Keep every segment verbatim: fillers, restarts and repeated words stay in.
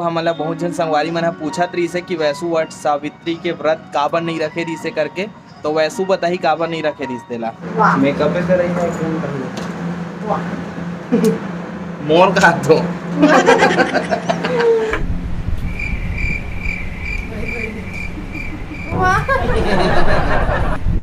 हमन ला बहुत झन संगवारी मन ह पूछत रहिस हे कि वैसु वट सावित्री के व्रत काबर नइ रखे रहिस हे करके, तो वैसु बताही काबर नइ रखे रहिस तेला। वाह। मेकअप पे करे ना, एकदम पहले। वाह। मोर का तो। वाह।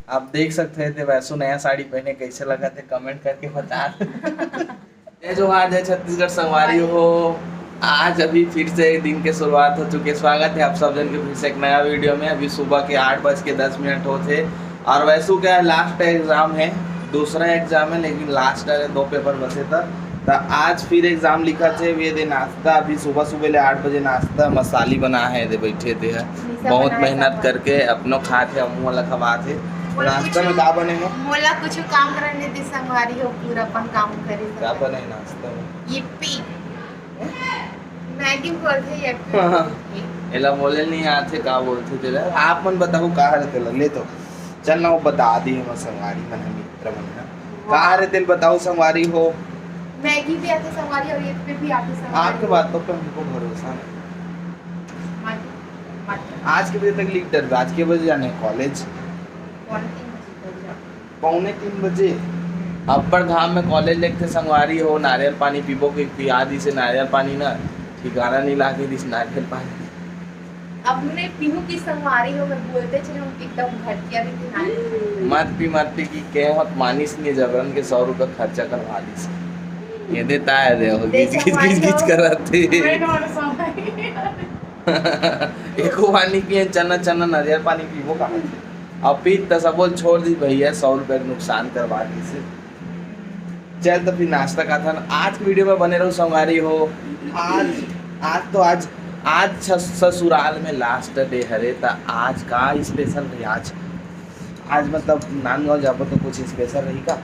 आप देख सकते हैं, ते वैसु नया साड़ी पहने कैसे लगा थे, कमेंट करके बता। जय जोहार, जय छत्तीसगढ़ संगवारी हो। आज अभी फिर से एक दिन के शुरुआत हो चुके। स्वागत है आप सब जन के फिर से एक नया वीडियो में। अभी सुबह के आठ बज के दस मिनट होत हे और वैसु का लास्ट एग्जाम है, दूसरा एग्जाम है, लेकिन लास्ट है, दो पेपर बचे था। तो आज फिर एग्जाम लिखा थे, ये दे नाश्ता, अभी सुबह सुबह ले आठ बजे नाश्ता मसाली बना है, दे बैठे थे है। निशा बहुत बनाए मेहनत सब। करके अपनो खात हे, अम्मू वाला खवात हे। बोल नाश्ता कुछ में का बने है? मोला कुछ काम करने दे संगवारी हो, पूरा अपन काम करे का सब। बने है नाश्ता में? यिप्पी। मैगी बोलथे, यिप्पी हाँ, हाँ। बोलथे। एला बोले नहीं आथे, का बोलथे तेला? आप मन बताओ का हरे तेला, ले तो। चल ना, वो बता दी हमर संगवारी मन, हम मित्र मन ह। का वाह। हरे तेल बताओ संगवारी हो। मैगी भी आथे संगवारी और यिप्पी भी आथे संगवारी। आपके बातों पे हमको भरोसा नहीं। मत, मत। आज के बजे तक लिख डर, आज के बजे जाने कॉलेज? पौने तीन बजे तक जाओ। पौने तीन बजे? अब्बड़ घाम में कॉलेज लेगथे संगवारी हो, नारियल पानी पीबो के पिया दिस हे नारियल पानी ना, ठिकाना नहीं लागे दिस नारियल पानी। अब मैं पीहूं कि संगवारी हो, मैं बोलते चले हूं कि एकदम घटिया भी कि नारियल पानी। मत पी, मत पी कि कहे होत मानिस ने जबरन के सौ रुपया खर्चा करवा दिस। ये देता है रे, हो दे गिच, गिच, गिच, संगवारी गिच हो। करत हे। मैं नॉन संगवारी। एको बार नहीं पिए, चना, चना नारियल पानी पीबो कहाँ से? अब पीत त सबो छोड़ दी भैया, सौ रुपया के नुकसान करवा दिस हे। चल तो फिर नाश्ता का था ना। आज की वीडियो में बने रहो संगवारी हो। आज, आज तो आज, आज छ-, ससुराल में लास्ट डे हरे, त आज का स्पेशल रही? आज, आज मतलब नांदगांव जाबो तो कुछ स्पेशल रही का?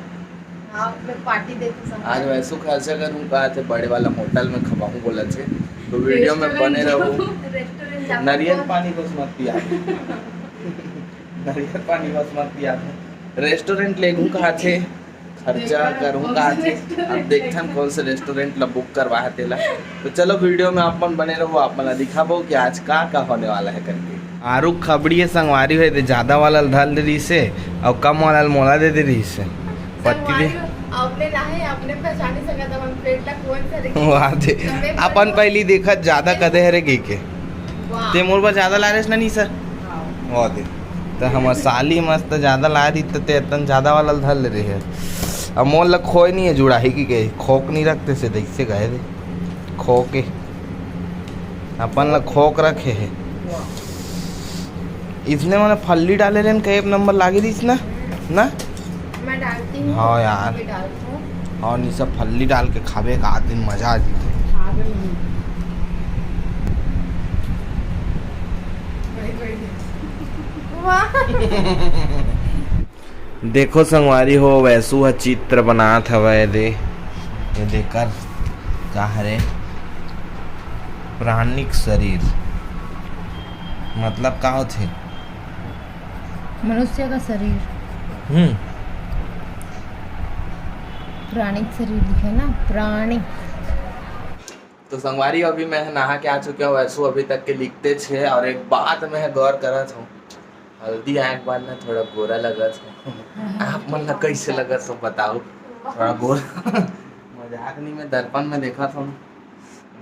हाँ, मैं पार्टी देती संगवारी। आज वैसु खर्चा करूँ का थे बड़े वाला होटल में खवाऊँ बोला थे, तो वीडियो में बने रहो। रेस्टोरेंट जाबो। नारियल पानी बस मत पिया। नारियल पानी बस मत पिया थे। रेस्टोरेंट ले घू कहा थे, खर्चा देखा करूँ कौन कहा सा थे। रेस्टोरेंट अब देखथन देखा। कौन से रेस्टोरेंट ला बुक करवा है तेला। तो चलो वीडियो में आप मन बने रहो, आप मन ला दिखाबो कि आज का का होने वाला है करके। आरू खबड़िए संगवारी होए दे, ज्यादा वाला धर ले रहिस हे अउ कम वाला मोला दे दे रहिस हे। पत्ती दे। संगवारी हो, अपने ना है, अपने पहचानी सकत हवन, पेट ला कौन सा देखी? वाह दे। तबे अपन बोलो। पहली देखत ज्यादा कदे हरे गई के। वाह। ते मोर बर ज्यादा ला रेस ना नहीं सर? हाँ। वाह दे। त हमर साली मस्त ज्यादा ला रही त ते अतन ज्यादा वाला धर ले रहे है। अब मोर ला खोए नहीं है जुड़ाही की गई, खोक नहीं रखते से दैसे गए दे। खो के। अपन ला खोक रखे है। इसने मने फल्ली डाले रहन, कई नंबर लागे रहिस ना? ना? मैं डालती हूँ। हाँ यार। मैं डालती हूँ। और निशा फल्ली डाल के खाबे, एक आध दिन मजा आ जीते। खाबे में। वही, वही। वाह। देखो संगवारी हो, वैसु ह चित्र बनात हवय दे। ये देकर का हरे? प्राणिक शरीर मतलब का होथे? मनुष्य का शरीर। हम्म। प्राणिक शरीर लिखे ना, प्राणिक। तो संगवारी, अभी मैं नहा के आ चुके हूँ, वैसु अभी तक के लिखते छे, और एक बात मैं गौर करत हूँ, हल्दी आए के बाद ना थोड़ा गोरा लगत हूँ। आप मन ला कैसे लगत हो बताओ, थोड़ा गोरा। मजाक नहीं, मैं दर्पण में देखत हूँ,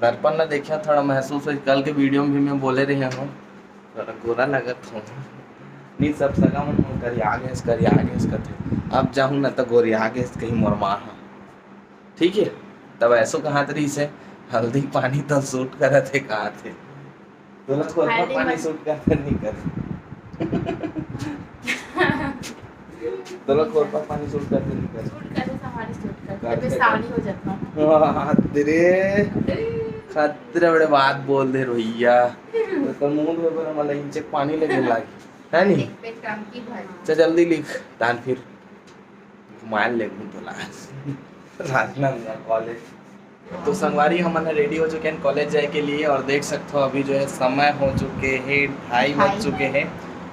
दर्पण ला देखियो, थोड़ा महसूस होई। कल के वीडियो में भी मैं बोले रहे हूँ, थोड़ा गोरा लगत हूँ। नहीं, सब सगा मन मोर करिया गेस, करिया गेस कथे। अब जाहूँ ना तो गोरिया गेस कहीं मोर माँ ह। ठीक है, तब ऐसो कहात रहिस हे, हल्दी पानी तो सूट करत हे, कहात हे। तोला खोरपा हल्दी पानी मत सूट करत नहीं कर। तोला खोरपा पानी सूट करत नहीं कर। सूट करे, हमारे सूट करते, करते, अबे सावली हो जाता हूँ। वाह, तेरे खतरे बड़े बात बोल दे भैया। तो तोर मुंह धोए बर हमला इंचेक पानी लगे लागी, है नी? एक पे टंकी भरी। चल जल्दी लिख, तान फिर। घुमाए ले घूम तोला राजनांदगांव कॉलेज। तो संगवारी, हमन रेडी हो चुके हैं कॉलेज जाए के लिए, और देख सकते हो अभी जो है समय हो चुके हैं, ढाई बज ढाई। चुके हैं,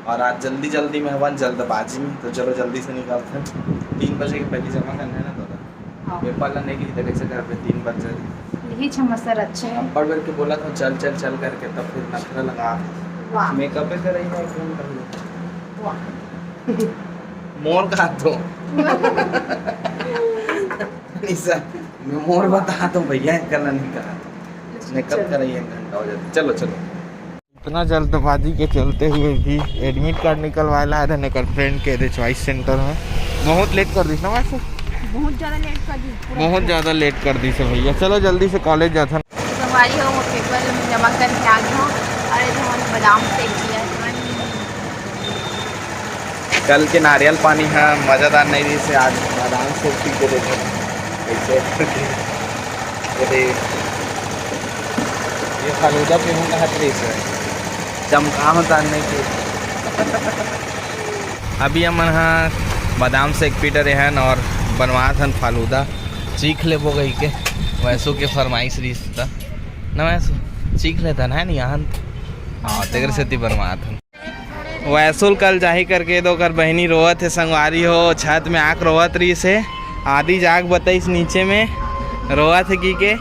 और आज जल्दी जल्दी में हवन जल्दबाजी में, तो चलो जल्दी से निकलते हैं। तीन बजे के पहले जमा करना है ना तोला। हाँ। पेपर ला नहीं की तो कैसे करबे, तीन बज जाए। ही छमसर अच्छे हैं। बड़ बड़ के बोला था, "चल, चल, चल," करके, तब फिर नखरा लगा। वाह। मेकअप पे कर रही है, कौन कर रही है? वाह। मोर का तो। निशा, मैं मोर बता दो भैया, करना नहीं कहा। मेकअप कर रही है, एक घंटा हो जाता। चलो, चलो। इतना जल्दबाजी के चलते हुए भी एडमिट कार्ड निकलवाए ला रहे एकर फ्रेंड के एदे चॉइस सेंटर में। बहुत लेट कर दिस ना वैसे। बहुत ज्यादा लेट कर दिस, पूरा बहुत ज्यादा लेट कर दिस है भैया। चलो जल्दी से कॉलेज जाथन। संगवारी हो, वो पेपर में जमा करके आ गए हो। और ये जो हमने बादाम सेक लिया है, कल के नारियल पानी है, मजेदार नहीं रही से, आज बादाम सेक पी के देखो कैसे। ये दे, ये फालूदा पीहूँ कहा रही से, जमकाम तान नहीं की। अभी हमन हा बादाम सेक पी डरे हन और बनवात हन फालूदा। चीख लेबो कही के, वैसू के फरमाइश रहिस त ना, वैसू चीख लेता ना, नहीं आहन त। हाँ, तेकर सेती बनवात हन। वैसुल कल जाही करके तो ओकर बहिनी रोवत हे, संगवारी हो, छत में आके रोवत रहिस हे। आदि जाके बताइस नीचे में रोवत हे की के।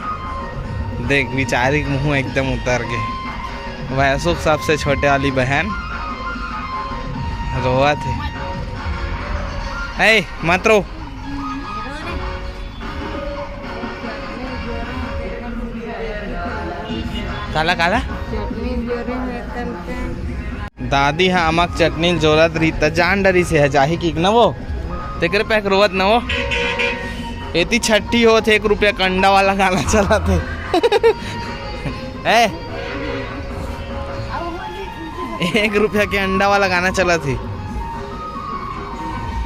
देख, बेचारी के मुँह एकदम उतर गे। वैसु के सबसे छोटे वाली बहन रोवत हे। ए, मत रो। काला, काला? दादी ह आमा के चटनी ल जोरत रही त जान डरिस हे जाही कि न वो, तेकर पैक रोवत न वो। एती छट्ठी होत हे, एक रुपया के अंडा वाला गाना चलत हे। ए? एक रुपया के अंडा वाला गाना चलत हे।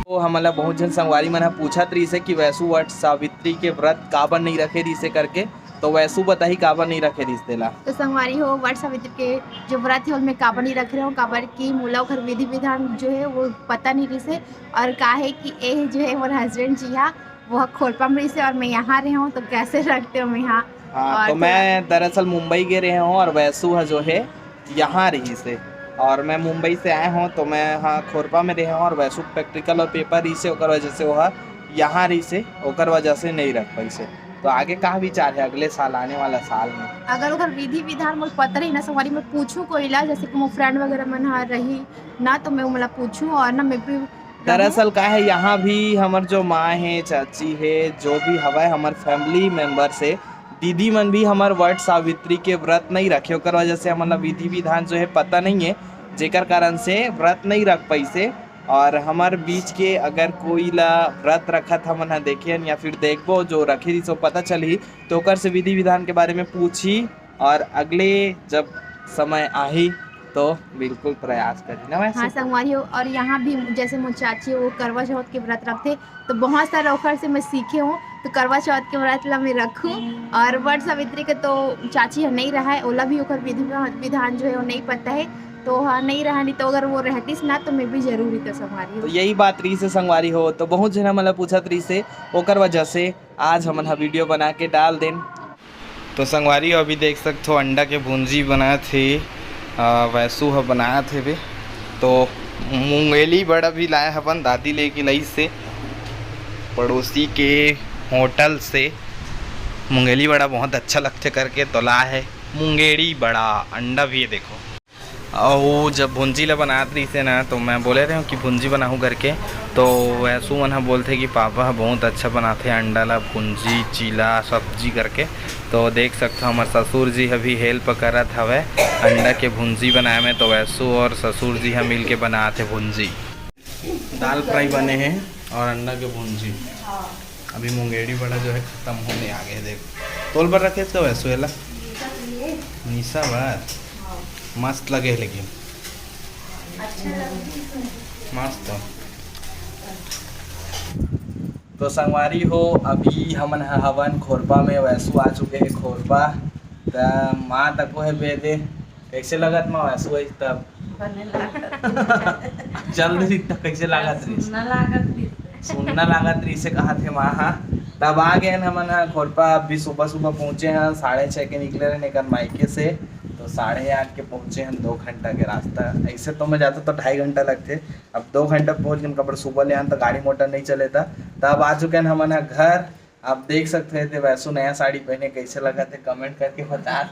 तो हमन ला बहुत झन संगवारी मन ह पूछत रहिस हे कि वैसु वट सावित्री के व्रत काबर नहीं रखे रहिस हे करके। तो वैसु बताही काबर नहीं रखे रहिस तेला। तो संगवारी हो, वट सावित्री के जो व्रत हे, ओमे काबर नहीं रखे रहे हो, काबर कि मोला ओखर विधि विधान जो हे वो पता नहीं रहिस हे। और का हे कि ए जो हे मोर हस्बैंड जी हा, वो ह खोरपा में रहिस हे और मैं यहाँ रहे हूँ, तो कैसे रखते हो मैं यहाँ। हाँ, और तो थोड़ा मैं दरअसल मुंबई गे रहे हूँ और वैसु ह जो हे यहाँ रहिस हे और मैं मुंबई से आए हूँ, तो मैं, हाँ, खोरपा में रहे हूँ और वैसु प्रैक्टिकल और पेपर रहिस हे, ओकर वजह से वो ह यहाँ रहिस हे, ओकर वजह से नहीं रख पाइस हे। तो आगे का विचार हे अगले साल, आने वाला साल में? अगर ओकर विधि विधान मोला पता रही ना संगवारी, मैं पूछूं कोई ला, जैसे कि मोर फ्रेंड वगैरह मन ह रही ना, तो मैं ओमन ला पूछूं और ना मैं भी रहूं। दरअसल का हे, यहाँ भी हमर जो माँ हे, चाची हे, जो भी हवय हमर फैमिली मेंबर्स हे, दीदी मन भी हमर वट सावित्री के व्रत नहीं रखे, ओकर वजह से हमन ला विधि विधान जो हे पता नहीं हे, जेकर कारण से व्रत नहीं रख पाइस हे। और हमर बीच के अगर कोई ला व्रत रखत हमन ह देखे हन या फिर देखबो जो रखे रहिस, पता चलही, तो ओकर से विधि विधान के बारे में पूछी और अगले जब समय आही तो बिल्कुल प्रयास करी ना वैसे। हाँ संगवारी हो, और यहाँ भी जैसे मोर चाची वो करवा चौथ के व्रत रखथे, तो बहुत सारा ओकर से मैं सीखे हूँ। तो करवा चौथ के व्रत ला मैं रखूँ और वट सावित्री के तो चाची ह नहीं रहा है, ओला भी ओकर विधि विधान जो है वो नहीं पता है, तो हाँ नहीं रहा, नहीं तो अगर वो रहतीस ना तो मैं भी जरूर ही तो संगवारी हो। तो यही बात रहिस हे संगवारी हो, तो बहुत झन हमन ला पूछत रहिस हे, ओकर वजह से आज हमन ह वीडियो बना के डाल देन। तो संगवारी हो, अभी देख सकथो अंडा के भुंजी बनात हे, अ, वैसू ह बनात हेवे। तो मुंगेली बड़ा भी लाए हवन, दादी लेके लइस हे पड़ोसी के होटल से। मुंगेली बड़ा बहुत अच्छा लगथे करके तो लाए हे मुंगेली बड़ा। अंडा भी हे देखो। अउ जब भुंजी ला बनात रहिस हे ना, तो मैं बोले रहे हूँ कि भुंजी बनाहूँ करके, तो वैसू मन ह बोलथे कि पापा ह बहुत अच्छा बनाथे अंडा ला भुंजी, चीला, सब्जी करके। तो देख सकथो, हमर ससुर जी ह भी हेल्प करत हवय अंडा के भुंजी बनाए में। तो वैसू और ससुर जी ह मिल के बनात हे भुंजी। दाल फ्राई बने हे और अंडा के भुंजी। अभी मुंगेड़ी बड़ा जो है खत्म होने आ गए। देख, तोल बर रखे तो वैसू एला निशा बर। मस्त लगे हे लेकिन। मस्त। तो संगवारी हो, अभी हमन ह हवन खोरपा में, वैसू आ चुके हैं खोरपा। त माँ तको है बेदे, कैसे लगत माँ वैसू है तब? बने लागत। चल रही तब कैसे लागत रही? सुन्ना लागत रही। सुन्ना लागत रही से कहा थे माँ, हाँ। तब आ गए हैं हमन ह खोरपा। अभी सुबह सुबह पहुँचे हैं, साढ़े छः के निकले रहे एकर मायके से, तो साढ़े आठ के पहुँचे हैं, दो घंटा के रास्ता। ऐसे तो मैं जाता तो ढाई घंटा लगते, अब दो घंटा पहुँच गए, काबर सुबह ले आन तो गाड़ी मोटर नहीं चले था। तब आ चुके हैं हमन ह घर। आप देख सकते हैं, ते वैसो नया साड़ी पहने कैसे लगा थे, कमेंट करके बता।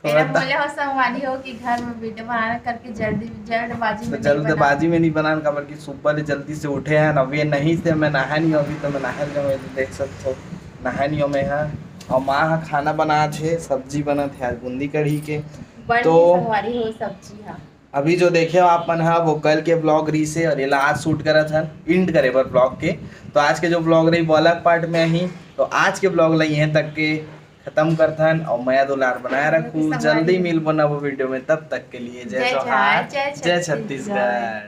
तेरा बोले हो संगवारी हो कि घर में वीडियो बनाना करके जल्दी, जल्दबाजी तो में नहीं जल्दबाजी में नहीं बनान, काबर कि सुबह ले जल्दी से उठे हैं। अभी नहीं से मैं नहाए नहीं हूँ, अभी तो मैं नहाए जाऊँ। ये तो देख सकते हो, नहाए नहीं हूँ मैं यहाँ। और माँ हा खाना बनात हे, सब्जी बनत हे आज बूंदी कढ़ी के। बन तो संगवारी हो सब्जी। हाँ, अभी जो देखे हो आप मन हा, वो कल के ब्लॉग रही से और ये लास्ट शूट करत हन एंड करे बर ब्लॉग के। तो आज के जो ब्लॉग रही वो अलग पार्ट में ही। तो आज के ब्लॉग ला यहाँ तक के खत्म करथन और मया दुलार बनाए रखू। संगवारी जल्दी हो। मिलबो नवा वीडियो में, तब तक के लिए जय जय जोहार, जोहार, जय जय छत्तीसगढ़। छत्तीसगढ़।